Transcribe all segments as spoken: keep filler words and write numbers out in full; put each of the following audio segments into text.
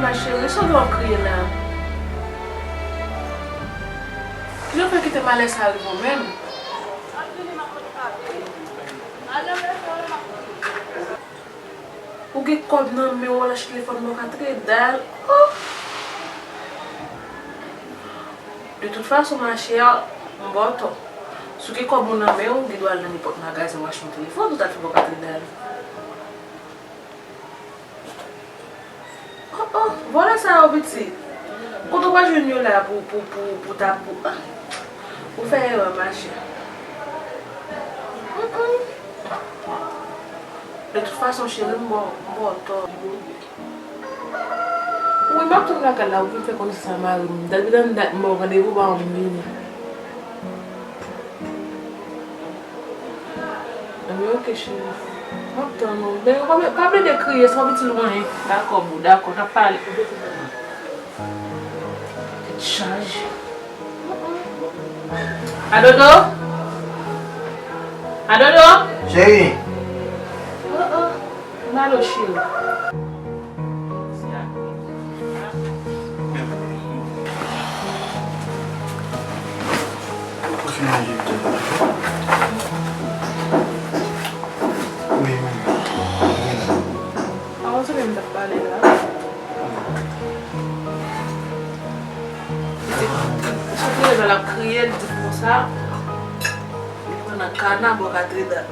Ma chérie, sa w ap kriye la? Kijan w fè kite malè sa rive w menm? Ou gen kòb nan men w, w al achte telefòn bò Katredal. Oh! De tout fason, ma chère, m ba w tò. Si w gen kòb ou nan men w, ou gen dwa al nan nenpòt magazen w achte yon telefòn, ou t al fè bò Katredal. Oh, oh, vòlè sa yo, pitit. Kote w pral jwenn yo la pou, pou, pou, pou ta, pou, ah. Ou fè erè, ma chère. Mm, mm. De tout fason, cheri, m ba w, m ba w tò. Wi, m ap tounen lakay la, ou vin fè konnen sa mari m. Depi nan dat m ba w randevou, ba w m vini. Ebyen, oke, cheri. M ap tann ou. Men, pa, pa plede kriye, sa w piti lwen. Dakò, boo, dakò, n ap pale. Tèt chaje. Adodo? Adodo? Cheri. Oh, oh. Malo, cheri. Ou fin manje pita. Wi, wi. Avan se menm t ap pale la. Li te, li te sot leve l ap kriye, li di konsa, li pran nan kana bò Katredal.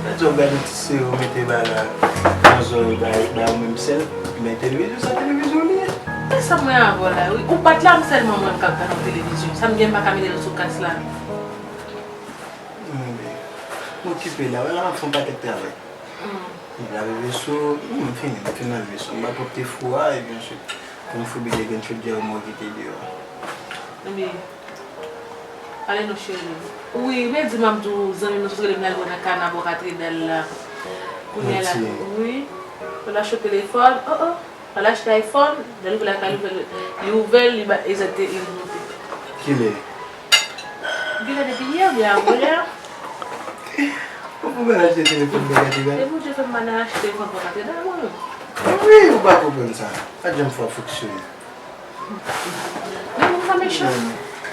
Sa di w gade yon ti sere w mete ba la, nan zòrèy ba, ba ou menm sèl, men televizyon sa televizyon li ye. Se sa mwen avè w la, wi. Ou pa t la, m sèlman mwen k ap gade yon televizyon. Sa m gen, m pa ka mete l sou kas la. M okipe la, wè la m ap fè yon pakèt travay. M lave veso, m fini, m fin lave veso. M va pote fou a, epi answit, pou m foubi de grenn chodyè m wè ki te deyò a. Ebyen, pale non, cheri. Wi, men di m ap di w, zanmi m nan sot rele m, l al bwè nan kana bò Katredal la. Kounye a la, wi, pou l achte telefòn, oh, oh. Al achte iPhone, lè l rive lakay li, li ouvè l, li ba, egzakte, li monte. Kilè? Kilè, depi yè oubyen avan yè? Ou pou al achte telefòn bò Katredal? E Bondye fè m pa nan achte telefòn bò Katredal, mwen. Wi, ou pa konprann sa. Pa t janm fè w fonksyone. Men moun sa mechan.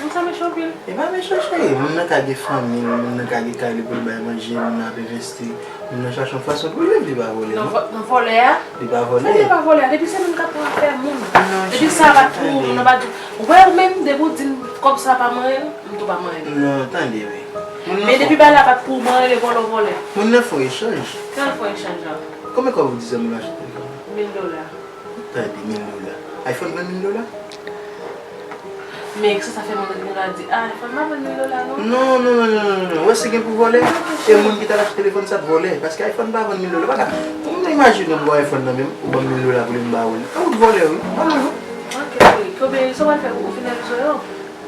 Moun sa mechan anpil. E pa mechan, cheri. Moun nan ka gen fanmi l, moun nan ka gen kay li pou l bay manje, moun nan ap envesti, moun nan chache yon fason pou l viv, li pa vòlè, non. Non, vò-, non, vòlè a? Li pa vòlè. Sa vle di pa vòlè a? Depi se moun k ap pran afè moun. Non, cheri, tande. Depi sa pa t pou ou, moun nan pa di. Ou wè ou menm, depi ou di m kòb sa pa mwen, m tou pa mwen. Non, tande, wi. Men depi bagay la pa t pou ou, mwen rele vòlè, vòlè. Moun nan fè yon echanj. Ki jan l fè yon echanj la? Konbyen kòb ou di zanmi w achte telefòn? Mil dola. Tande, mil dola. iPhone vann mil dola? Men, sa, sa fè mwen tande moun ap di, ah, iPhone pa vann mil dola, non. Non, non, non. Ou wè si gen pou vòlè? E moun ki t al achte telefòn sa t vòlè. Paske iPhone pa vann mil dola. Pa ka, ou imajine m gen iPhone nan men m, ou ban m mil dola pou li m ba ou li. E ou t vòlè, wi. Vòlè, wi. Ok, wi. Kote, sa w al fè? Ou finalize yo?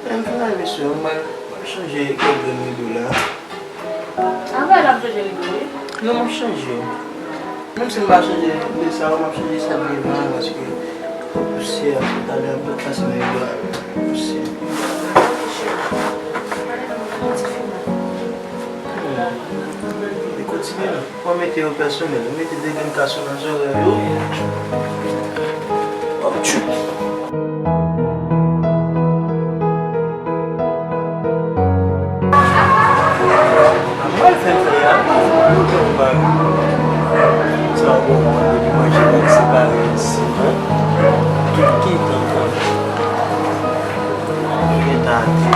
M fin al, mesye, m al, m al chanje kèk grenn rido la. Apre l ap chanje rido, wi. Non, m ap chanje. Menm si m pa chanje de sa, m ap chanje sa devan an, paske pousyè, talè ap pase nan rido a, pousyè. Li kontinye la. Mwen mete yo pèsonèl. Mwen mete de grenn kason nan zòrèy yo. Hop, tchou. Mwen fè fè a. Mwen fè yon bagay. Sa w konprann depi manje bak se parèy isi, non? Tout ki tan konn. Mwen gentan di.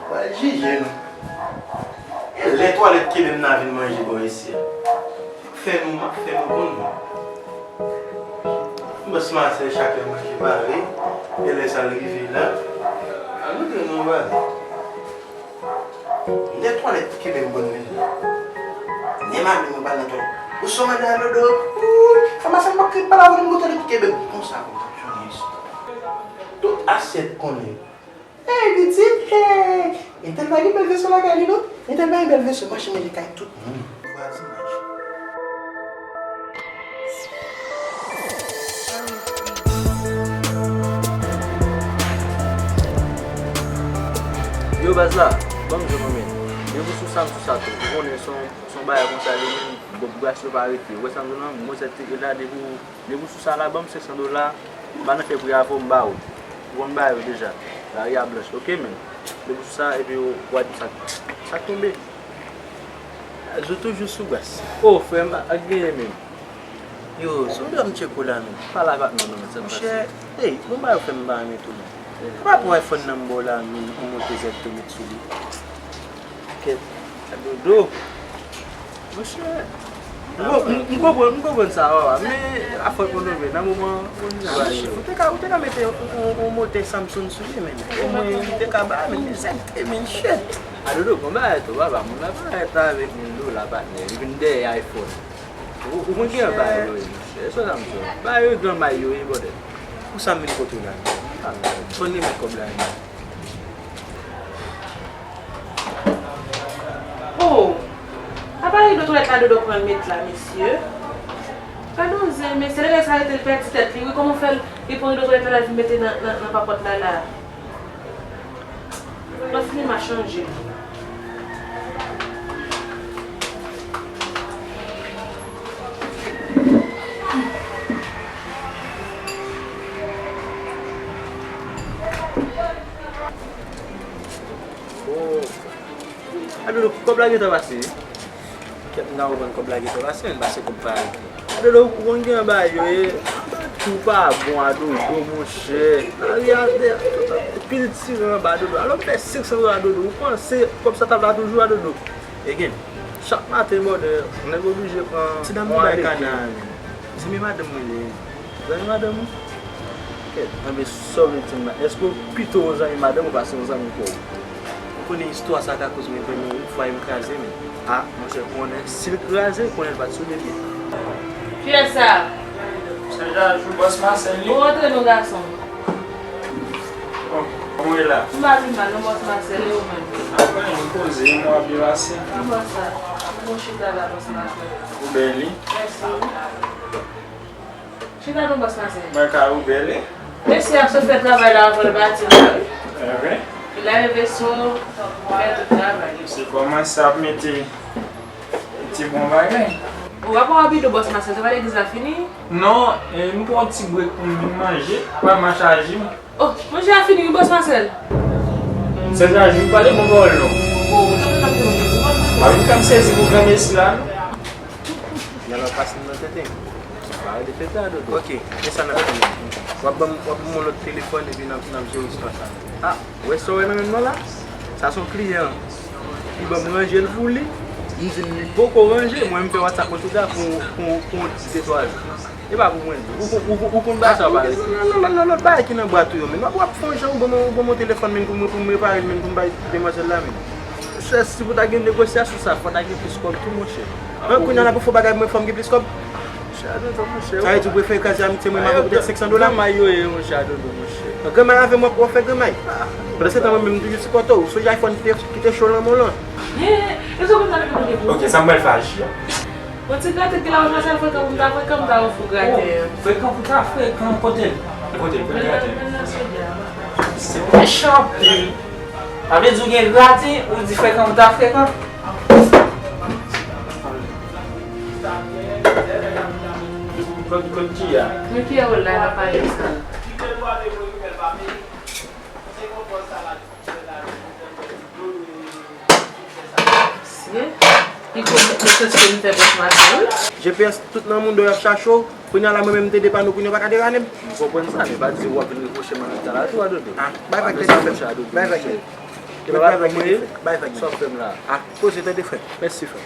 Pral jije nou. E lè twalèt kenbe m nan vin manje bò isi a. M ap fè nou, m ap fè nou konn. M panse Marcel chak lè manje pare, e lè sa l rive la. An nou gen nou pale. Kenbe m bon men. Ni madanm mwen pa nan twalèt. Ou son madanm a Dodo. Ooh, fè m ase m pa k pale avè w, m kontan li kenbe m. Konsa, konsa, jwenn isi. Tout asyèt konnen. Hey, pitit, hey! Entèl pa gen bèl veso lakay li, non? Entèl pa gen bèl veso, mache mele kay tout moun. Vwazinaj. Yo, baz la, ban m di w, manmi. Depi w sou sa, m sou sa tou. Ou konnen se yon, se yon bagay konsa, li menm, Bob Gras yo pa rete. Ou wè sa m di w lan? Mwen, se te la, depi w Depi w sou sa la, ban m senk san dola, m pa nan fè pri avè w, m ba w. Ou konn ba yo deja. Lari a blanch, oke, men. Depi w sou sa, epi w, w a di sa, sa k tonbe. Zo toujou sou bas. O, frè m, ak genyen menm. Yo, Zo, dòm tcheko la, menm. Pale avè m non, non, men, sa pase. Monchè, ey, bon, ba yo fè m ba men tou, non. Ou pa pran iPhone nan m ba w la, menm, on monte zèt tou met sou li. Kèt, a Dodo. Monchè, m, m, m konprann, m konprann sa, papa. Men, afè ekonomi, nan moman, ou di sa, ou te ka, ou te ka mete yon, yon, yon motè Samsung sou li, men. Omwen, li te ka ba, men, men, sa te, men, shit. A Dodo, gon bagay tou, papa. Moun la pa rete avèk mil dola, patnè. Li vin dèyè iPhone. Ou, ou konn ki jan bagay yo ye, monchè. Èske w sa m di w? Bagay yo granmay yo ye, bòdèl. Pou sa m vin kote w la, men. Fò n remèt kòb la, men. Oh! Apa rido twalèt la Dodo pran l met la, mesye? Gade yon zen, mesye, lè nèg sa rete l pèdi tèt li, wi, kòman fè l, li pran rido twalèt la, l al vin mete nan, nan, nan papòt la, la? Mwen fini m a chanje. Oh. A Dodo, kòb la gentan pase, wi. Kèt, m ta konprann kòb la gentan pase, men pase kòb pa rete. A Dodo, ou konn gen bagay yo ye. Tou pa bon, a Dodo, monchè. Lari a, tout, tout, tout, pil tiran anba, a Dodo. Alò, m fè senk san dola, a Dodo. Ou panse kòb sa t ap la toujou, a Dodo? Egen, chak maten, bòdè, nèg oblije pran yon ale. Ti dam nan bay kana a, men. Zanmi madanm mwen li ye. Zanmi madanm ou? Kèt, anben, sa w vle di m la? Èske w pito yon zanmi madanm ou pase yon zanmi kò w? Ou konnen istwa sa ka koz mwen vrèman yon fwaye m kraze, men. A, monchè, konnen si l kraze, konnen l pa t sou de pye. Kiyès sa? Se Jajou, bòs Masèl, wi. Ou rantre non, gason. Bon, kòman w ye la? M pa pi mal non, bòs Masèl, e ou menm? Apa, m poze, mwa byen pase. Kòman sa? Bon chita la, bòs Masèl. Ou bèl, wi. Mèsi, wi. Chita non, bòs Masèl. Mwen ka ou bèl, wi. Mesye ap sot fè travay la anvan l pati la, wi. Enben. Li lave veso, fè tout travay. Se kòmanse ap mete ti bon bagay. Ou pa pran rapido, bòs Masèl, travay legliz la fini? Non, e, m pran yon ti brek pou m vin manje, pa m a chaje m. Oh, manje a fini wi, bòs Masèl. Sè Jajou, pale bon pawòl non. Oh, ou tande sa m di w? Pa vin fè m sezi pou granmesi la non. Nan lòt pase m nan tete. Pa rete tete a Dodo. Ok, e sa n ap fè menm? W ap ban m, w ap ban m yon lòt telefòn epi n ap, n ap jere istwa sa. A, ou wè sa w wè nan men m nan la? Sa se yon kliyan. Li ban m ranje l pou li. M di l li poko ranje, mwen m fè WhatsApp mwen tout la pou, pou, pou yon ti de twa jou. E pa pou mwen di. Ou, ou, ou, ou konn bagay sa yo pa rete. Nan, nan, nan, nan lòt bagay ki nan bwat ou yo, men w ap, w ap fè yon jan ou ban mwen, ou ban mwen telefòn, men pou mwen, pou mwen repare l, men pou m bay demwazèl la, men. Monchè, si pou ta gen negosyasyon sa, fò ta gen plis kòb tou, monchè. An, kounye a la pou fè bagay mwen, fò m gen plis kòb. Monchè, a Dodo, monchè. Sa vle di ou prefere kraze amitye mwen avè w poutèt senk san dola? Granmay yo ye, monchè, a Dodo, monchè. Granmay avè mwen pou w fè granmay. Pandan se tan mwen menm m toujou sipòte w. Sonje iPhone ki te, ki te cho lan men w lan. Ye, e sa w konn sa depi kote pou ou? Ok, sa m pral fè a Jia. Bon, ti graten ki la, ou chwazi al frekan pou m ta frekan, m ta ofri w graten an. Frekan pou ta frekan, kote l? Kote l? Kote graten? Men nan, men nan, sodya. Se mechan anpil. Sa vle di ou gen graten, ou di frekan pou ta frekan? Kot, kot ki a? Men ki a w la, la pa gen sa. Mesye, li komèt mesye se li fè bòs maten, wi. G P S tout nan moun yo ap chache w. Kounye a la, mwen menm, m te depann ou, kounye a w pa ka depann m. M konprann sa, men pa di w ap vin repwoche m anndan la tou, a Dodo. A, bay vag tande, frè. Bay vag tande. Bay vag tande. Sa w fè m la. A, poze tande, frè. Mèsi, frè.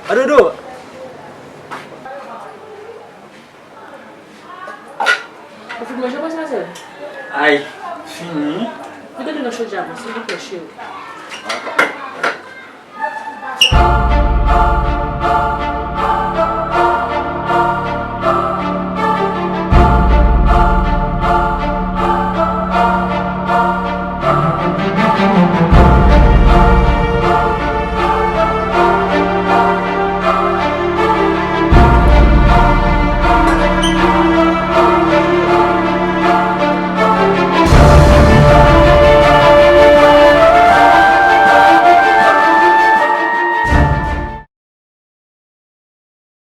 A Dodo! Ou fin manje, bòs Masèl? Ay, fini. Mete dlo nan chodyè a, silvouplè, cheri. Dakò.